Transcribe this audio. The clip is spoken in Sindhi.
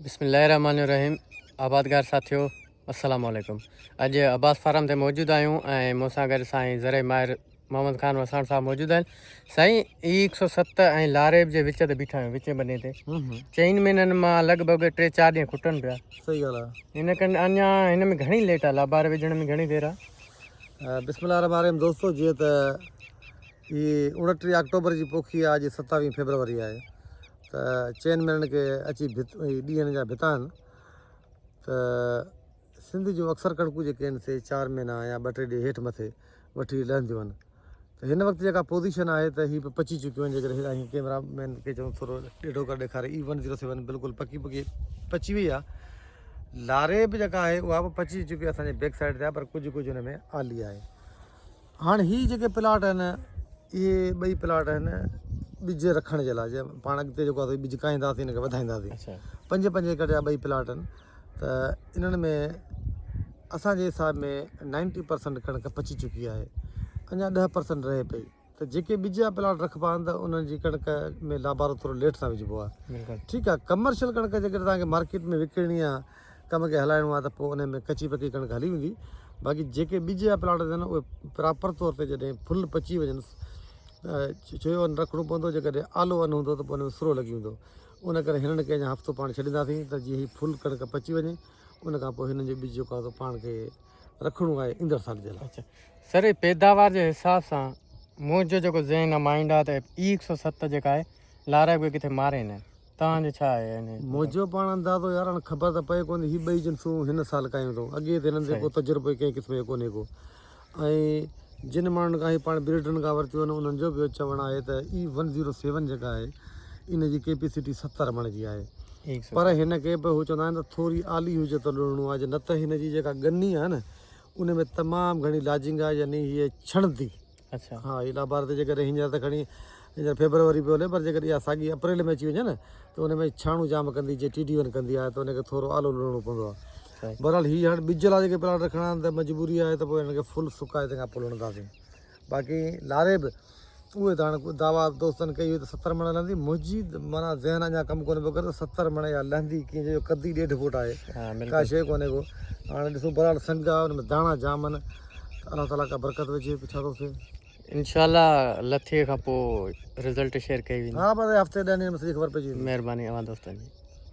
بسم الله الرحمن الرحيم آبادگار ساٿيو السلام عليڪم اڄ عباس فارم تي موجود آهيون ۽ مون سان گڏ سائين زرعي ماهر محمد خان وساڻ صاحب موجود آهن سائين اي 107 ۽ لاريب جي وچ تي بيٺا آهيون وچين ٻني تي چئن مهينن مان لڳ ڀڳ ٽي چار ڏينهن کٽن پيا صحيح ڳالهه آهي ان ڪن اڃا هن ۾ گهڻي ليٽ آهي لابار وجهڻ ۾ گهڻي دير آهي بسم الله الرحمن الرحيم دوستو جيئن ته هي 29 آڪٽوبر جي پوکي آهي اڄ 27 فيبروري آهي ته چئن مهينن کي اچي ڀت ڏينهن جا ڀتا آهن ته سنڌ جون اڪثر ڪڻڪون جيڪي آهن سي چار مهينا يا ٻه ٽي ڏينهن هيٺ مٿي وٺي لهنديون آهن ته هن وقت جيڪا پوزيشن آهي ته هي به پچي چڪيون آهن جيڪڏهن هيڏانهن ڪيمرا مين کي چئون ٿورو ڏيڍو ڪري ڏيکاري اي ون زيرو سيون بلڪل پڪي پڪي پچي وئي آهي لاري به جيڪا آهي اها به پچي چڪي اسان جي بيڪ سائيڊ تي آهي پر ڪجهه ڪجهه هن ۾ آلي آهي هاڻ هي جيڪي پلاٽ آهن اهي ٻئي پلاٽ آهن ٻج رکڻ جي لاء جي پاڻ اڳتي جيڪو آهي ٻج ڪاهينداسين هن کي وڌائينداسين پنج پنج ايڪڙ جا ٻئي پلاٽ آهن ته انهن ۾ اسانجي حساب ۾ نائنٽي پرسنٽ ڪڻڪ پچي چڪي آهي اڃا ڏهه پرسنٽ رهي پئي ته جيڪي ٻج جا پلاٽ رکبا آهن ته انهن جي ڪڻڪ ۾ لابارو ٿورو ليٽ سان وجهبو آهي ٺيڪ آهي ڪمرشل ڪڻڪ جيڪڏهن توهان کي مارڪيٽ ۾ وڪڻڻي آهي ڪم کي هلائڻو آهي ته پوء ان ۾ ڪچي پڪي ڪڻڪ هلي ويندي باقي جيڪي ٻج جا پلاٽ هجن اهي پراپر طور تي جڏهن ڦل پچي وڃن ڇو ان رکڻو پوندو جيڪڏهن آلو ان هوندو ته پوء ان ۾ سرو لڳي ويندو ان ڪري هنن کي اڃا هفتو پاڻ ڇڏينداسين ته جيئن هي ڦل ڪڻڪ پچي وڃي ان کان پوء هنن جو ٻج جيڪو آهي سو پاڻ کي رکڻو آهي ايندڙ سال جي لاء. اچا سر هي پيداوار جي حساب سان منهنجو جيڪو ذهن آ مائنڊ آ ته اي 107 جيڪا آهي لارا به ڪٿي ماري نه توهان جو ڇا آهي انهي منهنجو پاڻ اندازو يار هاڻ خبر ته پئي ڪونه هي ٻئي جنسون هن سال ڪايون اٿئون اڳي ته هنن تي ڪو تجربو ئي ڪنهن قسم جو ڪونهي ڪو ۽ جن ماڻهن کان هي پاڻ بريڊرن کان ورتيون آهن انهن جو به اهو چوڻ آهي ته اي ون زيرو سيون جيڪا آهي ان جي ڪيپيسٽي 70 مڻ جي آهي پر هن کي به هو چوندا آهن ته ٿوري آلي هجي ته لڻڻو آهي نه ته هن جي جيڪا ڳني آهي نه ان ۾ تمام گهڻي لاجنگ آهي يعني هيء ڇڻندي اڇا ها هي لابار تي جيڪڏهن هينئر ته کڻي هينئر فيبروري پيو هلي پر جيڪڏهن اها ساڳي اپريل ۾ اچي وڃي نه ته ان ۾ ڇاڻو جام ڪندي جي ٽي ڊي ون ڪندي آهي ته ان کي ٿورو آلو لڻڻو پوندو آهي بهرحال هي هاڻ ٻج لاء جيڪي پلاٽ رکڻا آهن ته مجبوري آهي ته پوء هنن کي فل سڪائي تنهن کان پوء لڻنداسين باقي لاري به اهي ته هاڻ دعويٰ دوستن ڪئي هئي ته 70 مڻ لهندي منهنجي معنيٰ ذهن اڃا ڪم ڪونه پيو ڪري ته 70 مڻ اها لهندي ڪيئن جو قد ئي ڏيڍ فوٽ آهي ڪا شيء ڪونهي ڪو هاڻي ڏسون بهرحال سنگ آهي ان ۾ داڻا جام آهن ته الله تعاليٰ ڪا برڪت وجهي پڇا ٿو ٿئي. انشاء الله لٿي کان پوء رزلٽ شيئر ڪئي ويندي. ها بس هفتي ڏهن ڏينهن ۾ سڄي خبر پئجي ويندي. مهرباني اوهان دوستن جي.